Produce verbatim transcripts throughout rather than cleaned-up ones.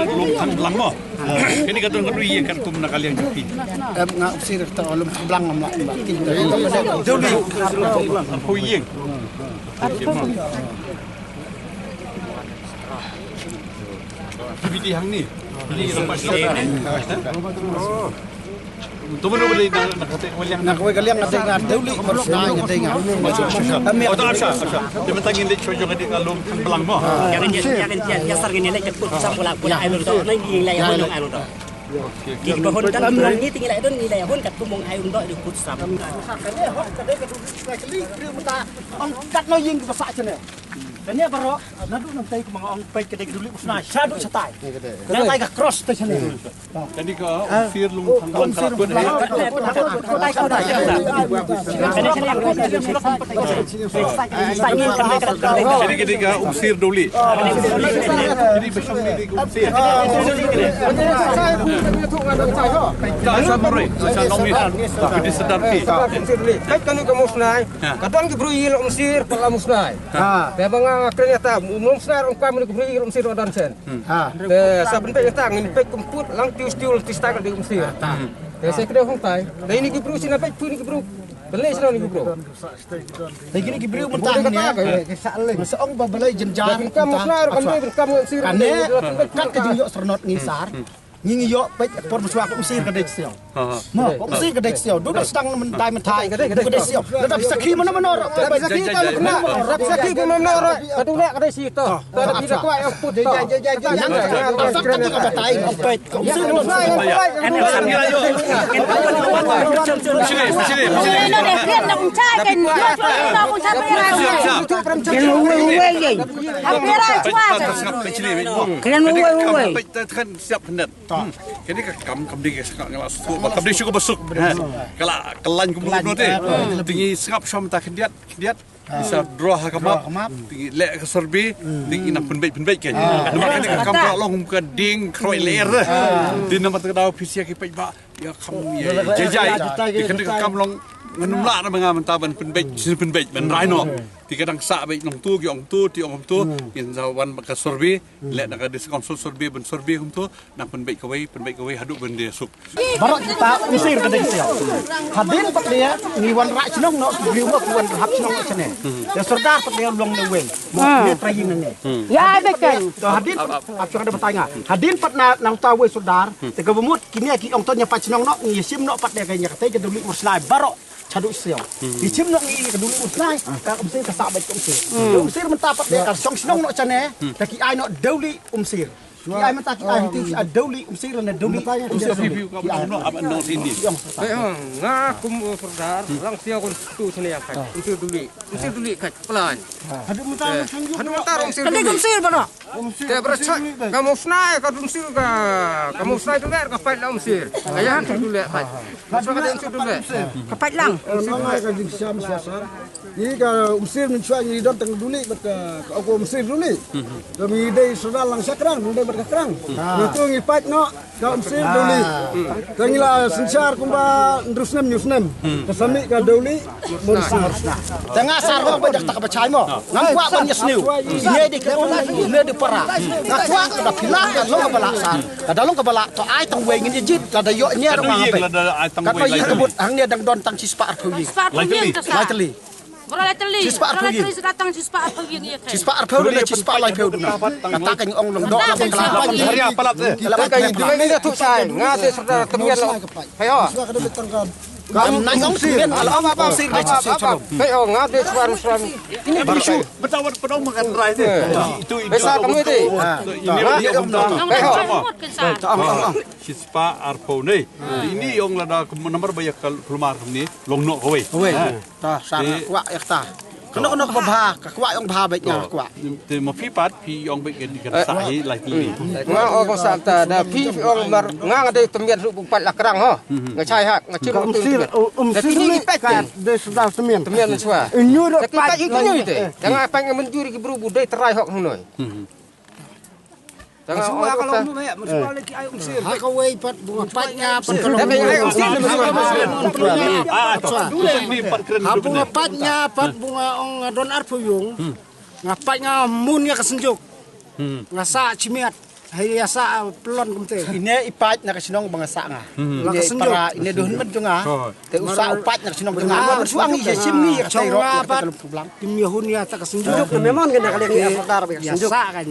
Umsir Lum Thang Blang mo. Kane ka don ka dui ïing katkum na ka liang jong phi. Em, nga Umsir ta Lum Thang Blang, nga ma, ma, ki. Dei Umsir Lum Thang Blang. Arphew ïing. Ki bidi hangne. Bidi hangne. To mano ba dei na, na kata ka liang? Na kawei ka liang nga dei nga Dewlih Mawsnai nga dei nga. Kami. Oh, ta, ta, ta. Te mynta ngin leit shuwa jong ka dei ka Lum Thang Blang mo. Ïa kan ïa, ïa kan ïa, ïa sar ngin leit ka kut sam bula bula ai lor to. Nang ngi leit ai lor to. Ki ba hon kan ngi ti ngi leit don ngi leit hon kat kumong ai lor to di kut sam. Ong kat no ïing ki ba sah channel. Kane baroh naduh nangtai kumba nga ong peit ka dei ka Dewlih Mawsnai shaduh shatai. Nangtai ka cross te channel. Kane ka Umsir Lum Thang Blang ka la kut. Kane ka dei ka Umsir Dewlih. Kane ka dei ka Umsir. Ka sa mori, ka sa nongmih. Ka dei Serdar P. Peit kane ka Mawsnai. Ka don ki briew ïing la Umsir, pat la Mawsnai. Ha. Te ba nga kren ïa ta, Mawsnai ong kam ni ki briew ïing la Umsir la don shen. Ha. Te sa pynpeit ïa ta, ngin peit kum put lang tiu stiu ti stai ka dei Umsir. Te sa kdew hangtai. Te ini ki briew sina peit put ni ki briew. Balei sina ni ki briew. Te kini ki briew mynta ni. Sa ong ba balei jynjar. Kam Mawsnai kam dei kam Umsir. Kane kat ka jingïoh sernot ngi sar. Ngi ngi ïoh peit por mynshuwa ka Umsir ka dei shisha. Ha, ha. Mo, ka Umsir ka dei shisha. Duna sdang na myndai mynta ka dei shisha. Lada phi sakhi mano mano ruh. Lada phi sakhi ka lukna. Lada phi sakhi mano mano ruh. Ka dei shisha. Lada phi da kwah ïa put. Jai jai jai jai. Yang ka batai ka peit. Ka Umsir ka dei shisha. Kren uwei uwei. Kren uwei uwei. Hmm. Kane ka kam, kam dei ka sngap, nga la sngap, kam dei shu ka basuk. Ka la, ka lain kumno kumno te. Te ngi sngap shwa mynta khyndiat, khyndiat. Ngi sa draw ha ka map. Te ngi leh ka survey, te ngi nang pynbeit, pynbeit kan. Namar kane ka kam ka long ka ding khroi lyer. Te namar kata ka daw phi sa ïa ki paidbah, ïa kam ïa jai jai. Te kane ka kam long ngan ym lah na ma nga mynta ban pynbeit, shisien pynbeit, ban rai noh. Te ka dang sah beit nongto, ki ong to, te ong to. Ngin sa wan ka survey, leh na ka district council survey, ban survey kumto. Nang pynbeit kawei, pynbeit kawei, haduh ban dei suk. Baroh kita Umsir ka dei shisha. Hadien pat de ngi wanrah shnong noh, ki briew mo ki wanrah shnong noh shane. Ïa Sordar pat de long ne wei. Mo ne trai ïing ne. Ïa beken. To hadien pat, ap shong da batai nga. Hadien pat na nangta wei Sordar, te kaba mut kine ki ong to ïa pat shnong noh, ngi shim noh pat de ka ïa katei ka Dewlieh Umsnai baroh. Shaduh shisha. Ngi shim noh ngi ka Dewlieh Umsnai, ka Umsir ka sah beit ka Umsir. Ka Umsir mynta pat de ka shong shnong noh shane, te ki ai noh Dewlieh Umsir. Ki ai mynta ki ai hangtei ki ai Dewlieh Umsir ne Dewlieh Umsir. Ki ai noh. Nga kum u Sordar, lang sia kun tu sini yang kat. Umsir Dewlieh. Umsir Dewlieh kat. Pelan. Haduh mynta Umsir Dewlieh. Haduh mynta Umsir Dewlieh. Umsir bana. Te bra chak ka Umsnai ka Umsir ka, ka Umsnai tu ka pait la Umsir. Ka ïa tu le pait. Ka Umsir tu le. Ka pait lang. Ngi ka Umsir mynshuwa ngi don tang Dewlieh bad ka, ka Umsir Dewlieh. Ka ngi dei Sordar lang sha Krang, ngi dei bad ka Krang. Ngi tu ngi pait noh ka Umsir Dewlieh. Ka ngi la synshar kumba hynriew snem hynñiew snem. Ka sa mih ka Dewlieh Umsir. Te nga sa ruh ba dak tak ba chai mo. Ngam kwah ban ïasniew. Ine dei ka um, ine dei para. Nga kwah ka da phi lah ka long ka ba lah sar. Ka da long ka ba lah to ai tang wei ngin ïa jied lada ïoh nia ruh nga peit. Ka to ïing ka mut hangne dang don tang shispah arphew ïing. Lai tylli. Lai tylli. Baroh lai tylli. Shispah arphew ïing. Baroh lai tylli sa datang shispah arphew ïing ïa ka. Shispah arphew ne shispah laiphew duna. Kata ka ngi ong long doh la pang. Ka ri palat. Ka ri palat. Nga te serta temian lo. Hai ho. Kam nang ong sir, ala ong ong sir dei sir sir. Kai ong nga dei suan suan. Ini bisu. Betul betul makan rai dei. Itu itu. Besar kamu dei. Ini dia ong ong. Kai ong. Ong ong ong. Shispah arphew ne. Ini ong lada kum namar ba ïa kal kulmar ni long noh kawei. Kawei. Ta sa kwah ïa ta. Kano kano ka ba bha, ka kwah ong bha beit nga kwah. Te ma phi pat phi ong beit ka dei ka sah hi lai tylli. Nga ong sa ta da phi ong mar nga nga dei temian ruh bu pat la Krang ho. Nga chai hak nga chim. Ka Umsir, Umsir ni pat ka dei suda temian. Temian swa. Inyu ruh pat inyu te. Nga pat nga mynjur ki bru bu dei trai hok hnoi. Tang nga ong ka long meh, meh ki ai Umsir. Ha kawei pat bu nga pait nga pat ka long. Ha bu nga pait nga pat bu nga ong nga don arphew ïung. Nga pait nga mun nga ka synjuk. Nga sa chimiat. Hai ïa sa pelon kumte. Ine i pait na ka shnong ba nga sa nga. Ine para ine duh men jong nga. Te u sa u pait na ka shnong jong nga. Ba shuwa ngi ïa shim ngi ïa ka tai rok ïa ka tai ka lum publang. Kim ïa hun ïa ta ka synjuk. Ka memon ka na ka liang ïa ka dar ba ka synjuk. Sa kan.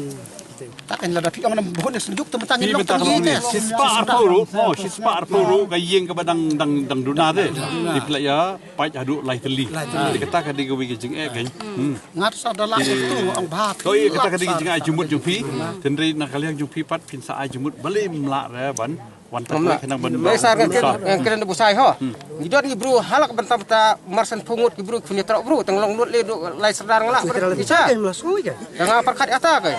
Ta kan lada phi ong nam bun senduk tu mentang ni long tang ni. Shispah arphew ruh, oh shispah arphew ruh ka ïing kaba dang dang dang duna te. Di pla ïa pait haduh lai tylli. Di kata ka dei ka wi ka jingeh kan. Ngat sa da la tu ong bha. Ko ïa kata ka dei ka jingeh jumut jong phi. Tynrai na ka liang jong phi pat phin sa ai jumut balei mla re ban Wan tak khnang ban. Lai sar ngan kren, ngan kren da bu sai ho. Ngi don ngi bru halak ban tam ta marsan pungut ngi bru kuni trok bru tang long lut le du lai sardar nglak bru. Isa. Tang a perkat ata kai.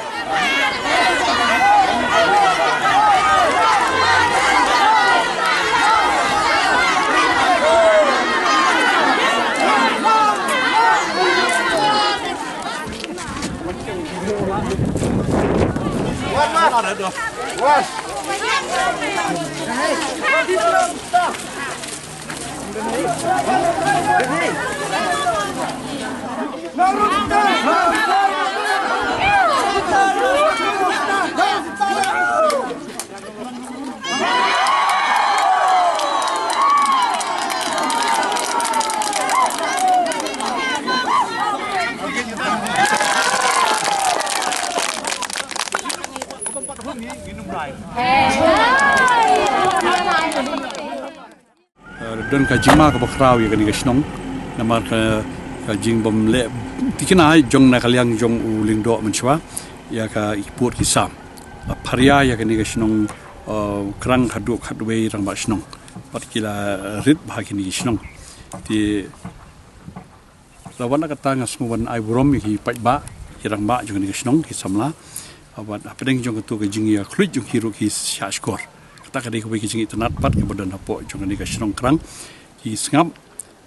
Uh, don ka jingma kaba khraw ïa kane ka shnong namar ka, ka jingbym leh tikna jong na ka liang jong u Lyngdoh mynshuwa ïa ka i pud ki sam. La pharia ïa kane ka shnong, uh, Krang haduh khatwei rangbah shnong. Bad ki la rit bha kine ki shnong. Te la wan la kata nga sngew ban ai burom ïa ki paidbah, ki rangbah jong kane ka shnong, ki samla. Bad hapdeng jong katu ka jingïakhluit jong ki ruh ki shah shkor. Kata ka dei kawei ka jingitynnad pat kaba don hapoh jong kane ka shnong Krang. Ki sngap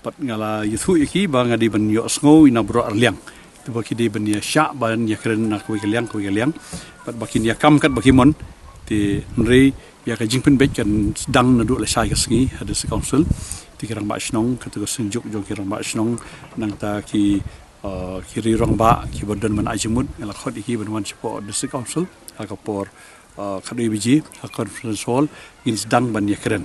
bad nga la ïathuh ïa ki ba nga dei ban ïohsngew ïa na baroh ar liang. Te ba ki dei ban ïa shah ban ïa kren na kawei ka liang kawei ka liang. Bad ba kin ïa kam kat ba ki mon. Te hynrei ïa ka jingpynbeit kan sdang naduh lashai ka sngi ha District Council. Te ki rangbah shnong, katu ka seng juk jong ki rangbah shnong, nangta ki, uh, ki ri rangbah kiba don ban ai jingmut, nga la khot ïa ki ban wan shapoh District Council ha ka por, uh, khatwei baje ha Conference Hall, ngin sdang ban ïa kren.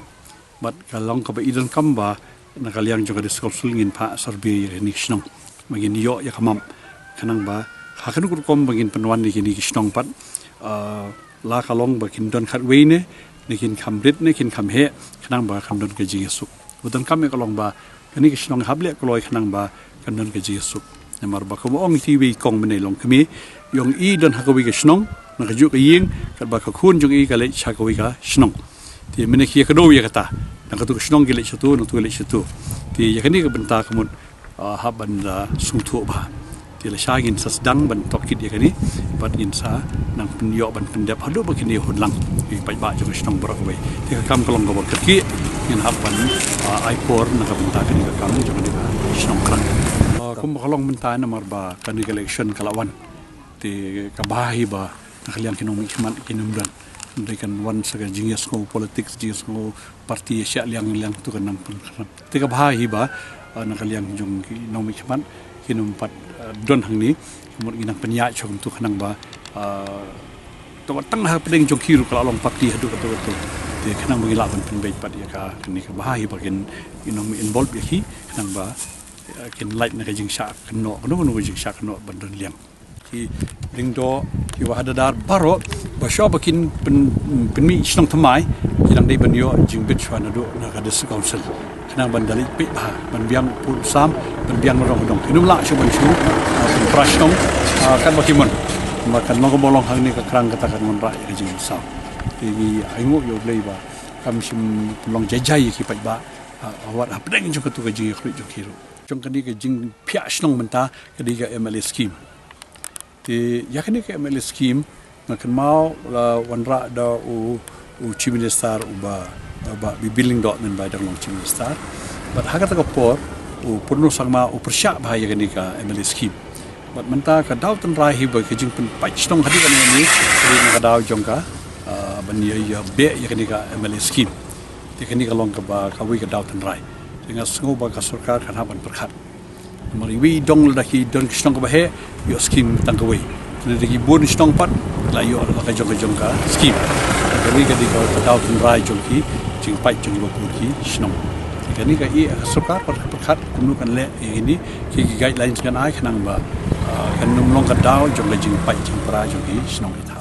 Bad ka long kaba i donkam ba na ka liang jong ka District Council ngin phah survey ïa kane ka shnong. Ba ngin ïoh ïa ka map khnang ba ha kano ka rukom ba ngin pynwan ïa kine ki shnong pat, ah, la ka long ba kin don khatwei ne, ne kin kham rit ne kin kham heh, khnang ba kan don ka jingïasuk. U donkam ïa ka long ba kane ka shnong hap leh kloi khnang ba kan don ka jingïasuk. Namar ba kumba ong ïa kiwei kong mynne long kmie, ïong i don ha kawei ka shnong, na kajuh ka ïing, katba ka khun jong i ka leit sha kawei ka shnong. Te mynne ki ïakdew ïa kata. Na katu ka shnong ki leit shato, na katu ki leit shato. Te ïa kane ka bynta ka mut, ah, hap ban da sngewthuh bha. Te lashai ngin sa sdang ban tohkit ïa kane, bad ngin sa nang pynïoh ban pyndep haduh ba kin ïoh hun lang. Ki paidbah jong ka shnong baroh kawei. Te ka kam ka long kaba kyrkieh, ngin hap ban, ah, ai por na ka bynta kane ka kam jong kane ka shnong Krang. Ah, kumba ka long mynta namar ba kane ka election ka la wan. Te kaba bha hi ba na ka liang ki nongmihkhmat kin ym don. Hynrei kan wan sa ka jingïasngew politics, jingïasngew party ïa shah liang liang tu kan nang pynkhram. Te kaba bha hi ba, ah, na ka liang jong ki nongmihkhmat kin ym pat, ah, don hangne. Ka mut ngi nang pynïaid shuh kumtu khnang ba, ah, to tang hapdeng jong ki ruh ka la long party haduh kato kato. Te khnang ba ngi lah ban pynbeit pat ïa ka, kane kaba bha hi ba kin, ki nongmih involve ïa ki khnang ba, ah, kin lait na ka jingshah kynnoh, kano kano ka jingshah kynnoh ban don liang. Ki Lyngdoh, ki Wahadadar baroh, ba shuwa ba kin pyn, pynmih shnong thymmai, ki dang dei ban ïoh jingbit shuwa naduh na ka District Council. Khnang ban da leit peit bha, ban biang u pud u sam, ban biang nadong hadong. Kin ym lah shuh ban shu, ah, pynpra shnong, ah, katba ki mon. Namar kan long kaba long hangne ka Krang kata kan wanrah ïa ka jingsaw. Te ngi ainguh ïa U Blei ba kam shym pynlong jai jai ïa ki paidbah, ah, wat hapdeng jong katu ka jingïakhluit jong ki ruh. Jong kane ka jingphiah shnong mynta ka dei ka M L A scheme. Te ïa kane ka M L A scheme nga kynmaw la wanrah da u, u Chief Minister u Bah, Bah B B Lyngdoh mynba i dang long Chief Minister. Bad ha kata ka por u Purno Sangma u pyrshah bha ïa kane ka M L A scheme. Bad mynta ka daw tynrai hi ba ka jingpynpait shnong hadien kane ka dei na ka daw jong ka, ah, ban ïa, ïa beh ïa kane ka M L A scheme. Te kane ka long kaba kawei ka daw tynrai. Te nga sngew ba ka sorkar kan hap ban pyrkhat. Namar iwei i dong lada ki don ka shnong kaba heh, ïoh scheme tang kawei. Lada ki bun shnong pat, la ïoh la ka jong ka jong ka scheme. Kane ka dei ka daw tynrai jong ki jingpait jong kiba bun ki shnong. Kane ka i, ka sorkar pat ka pyrkhat kumno kan leh ïa kine ki, ki guidelines kan ai khnang ba, ah, kan ym long ka daw jong ka jingpait jingpra jong ki shnong kita.